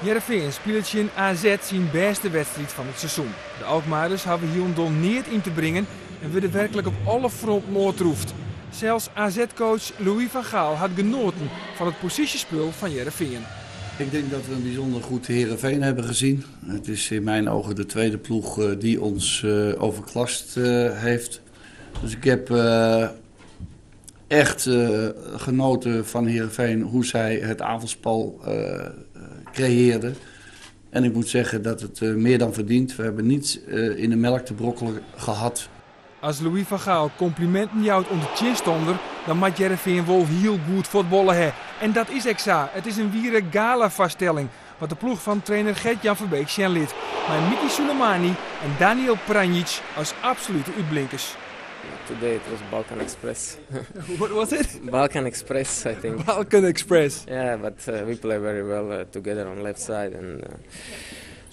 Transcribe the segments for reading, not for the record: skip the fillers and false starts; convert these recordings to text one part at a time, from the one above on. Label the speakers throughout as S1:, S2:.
S1: Hearrenfean spilet tsjin AZ syn bêste wedstriid fan it seizoen. De Alkmaarders hawwe hielendal neat yn te bringen en wurde werklik op alle fronten oantroefd. Sels AZ-coach Louis van Gaal hat genoaten fan it posysjespul fan Hearrenfean.
S2: Ik denk dat we een bijzonder goed Heerenveen hebben gezien. Het is in mijn ogen de tweede ploeg eh, die ons eh, overklast eh, heeft. Dus ik heb echt genoten van Heerenveen hoe zij het avondspel creëerden. En ik moet zeggen dat het meer dan verdient. We hebben niets in de melk te brokkelen gehad.
S1: As Louis van Gaal kompliminten jout oan de tsjinstanner, dan moat Hearrenfean wol hiel goed fuotballe ha. En dat is ek sa. It is in wiere gala-foarstelling wat de ploech fan trainer Gertjan Verbeek sjen lit. Mei Miki Sulejmani en Daniel Pranjic as absolute útblinkers.
S3: Today it was Balkan Express.
S1: What was it?
S3: Balkan Express, I think.
S1: Balkan Express.
S3: Yeah, but we play very well together on left side and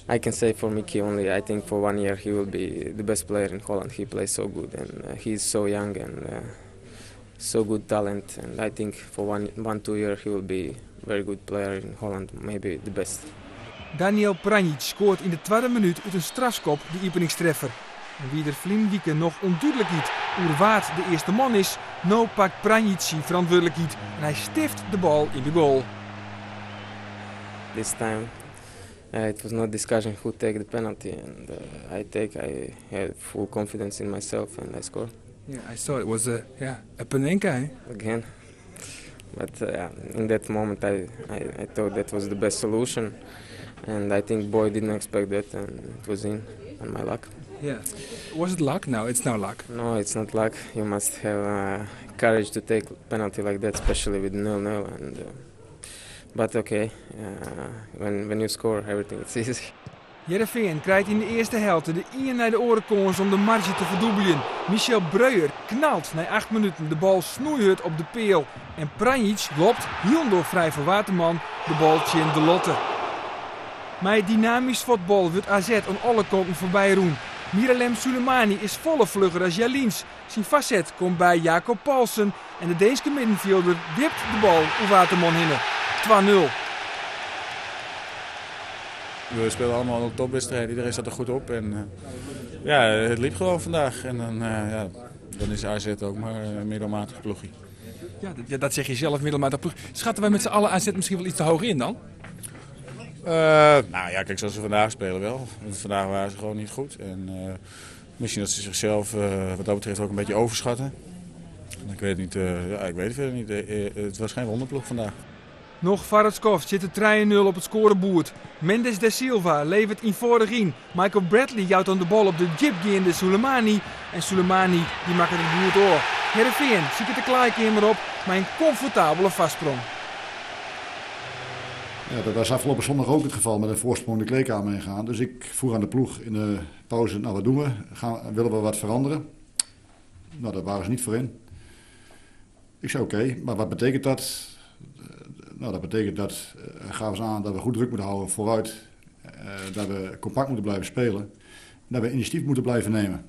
S3: I can say for Miki only, I think for one year he will be the best player in Holland. He plays so good and he's so young and so good talent. And I think for 1, 2 year he will be very good player in Holland, maybe the best.
S1: Daniel Pranjic skoart yn de twadde minút út in strafskop de iepeningstreffer. En wie der ferline wike noch ûndúdlikheid oer wa't de earste man is, no pakt Pranjic syn ferantwurdlikheid en hy stift de bal yn de goal.
S3: This time it was not discussion who take the penalty and I take, I had full confidence in myself and I score.
S1: Yeah, I saw it was a Panenka. Eh?
S3: Again. But yeah, in that moment I thought that was the best solution and I think boy didn't expect that and it was in on my luck.
S1: Yeah. Was it luck? No, it's no luck.
S3: No, it's not luck. You must have courage to take penalty like that, especially with 0-0. And but okay, when you score, everything is easy.
S1: Hearrenfean krijt yn de earste helte de ien nei de oare kâns om de marzje te ferdûbeljen. Michel Breuer knalt nei 8 minuten de bal snoeihurd op de peal. En Pranjic lobt, hielendal frij foar Waterman, de bal tsjin de latte. Mei dynamysk fuotbal wurdt AZ oan alle kanten foarby rûn. Miralem Sulejmani is folle flugger as Jalins. Syn foarset komt by Jakob Poulsen en de Deenske middenfjilder wipt de bal oer Waterman hinne. 2-0.
S4: We spelen allemaal een topwedstrijd. Iedereen zat er goed op. En ja, het liep gewoon vandaag. En dan, ja, dan is AZ ook maar een middelmatige ploegje.
S1: Ja, dat zeg je zelf, middelmatige ploeg. Schatten wij met z'n allen AZ misschien wel iets te hoog in dan?
S4: Nou ja, kijk, zoals ze vandaag spelen wel. Want vandaag waren ze gewoon niet goed. En misschien dat ze zichzelf wat dat betreft ook een beetje overschatten. Ik weet niet, ja, ik weet het verder niet. Het was geen wonderploeg vandaag.
S1: Noch foar it skoft sit it 3-0 op it skoareboerd. Mendes da Silva leveret ienfâldich yn. Michael Bradley jout dan de bal op de djipgeande Sulejmani. En Sulejmani dy makket it goed ôf. Hearrenfean siket de klaaikeamer op mei in komfortabele foarsprong.
S5: Ja, dat was afgelopen zondag ook het geval met een voorsprong de kleedkamer ingaan. Dus ik vroeg aan de ploeg in de pauze, nou wat doen we? Willen we wat veranderen? Nou, daar waren ze niet voor in. Ik zei oké, maar wat betekent dat? Nou, dat betekent dat, gaven ze aan dat we goed druk moeten houden vooruit. Dat we compact moeten blijven spelen. En dat we initiatief moeten blijven nemen.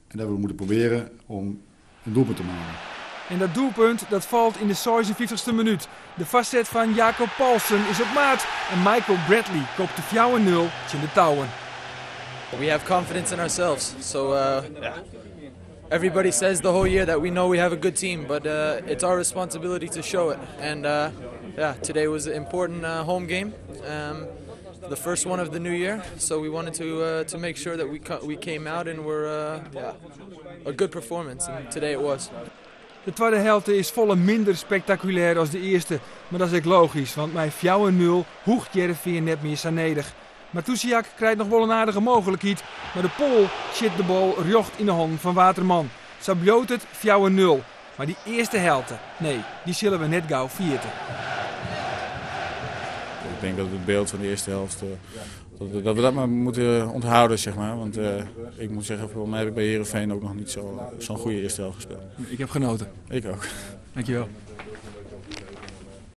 S5: En dat we moeten proberen om een doelpunt te maken.
S1: En dat doelpunt dat falt yn de 56e minút. De foarset fan Jakob Poulsen is op maat. En Michael Bradley kopt de 4-0 in de touwen.
S6: We have confidence in ourselves. So yeah. Everybody says the whole year that we know we have a good team, but it's our responsibility to show it. And yeah, today was an important home game, the first one of the new year. So we wanted to make sure that we came out and were yeah, a good performance. And today it was.
S1: De twadde helte is folle minder spektakulêr as de earste. Mar dat is ek logysk, want mei 4-0 hoecht Hearrenfean net mear sa nedich. Matusiak krijt noch wol in aardige mooglikheid, mar de Poal sjit de bal rjocht yn de hannen fan Waterman. Sa bliuwt it 4-0. Mar dy earste helte, nee, dy sille we net gau ferjitte.
S4: Ik denk dat het beeld van de eerste helft, dat we dat maar moeten onthouden, zeg maar. Want ik moet zeggen, voor mij heb ik bij Heerenveen ook nog niet zo'n goede eerste helft gespeeld.
S1: Ik heb genoten.
S4: Ik ook.
S1: Dankjewel.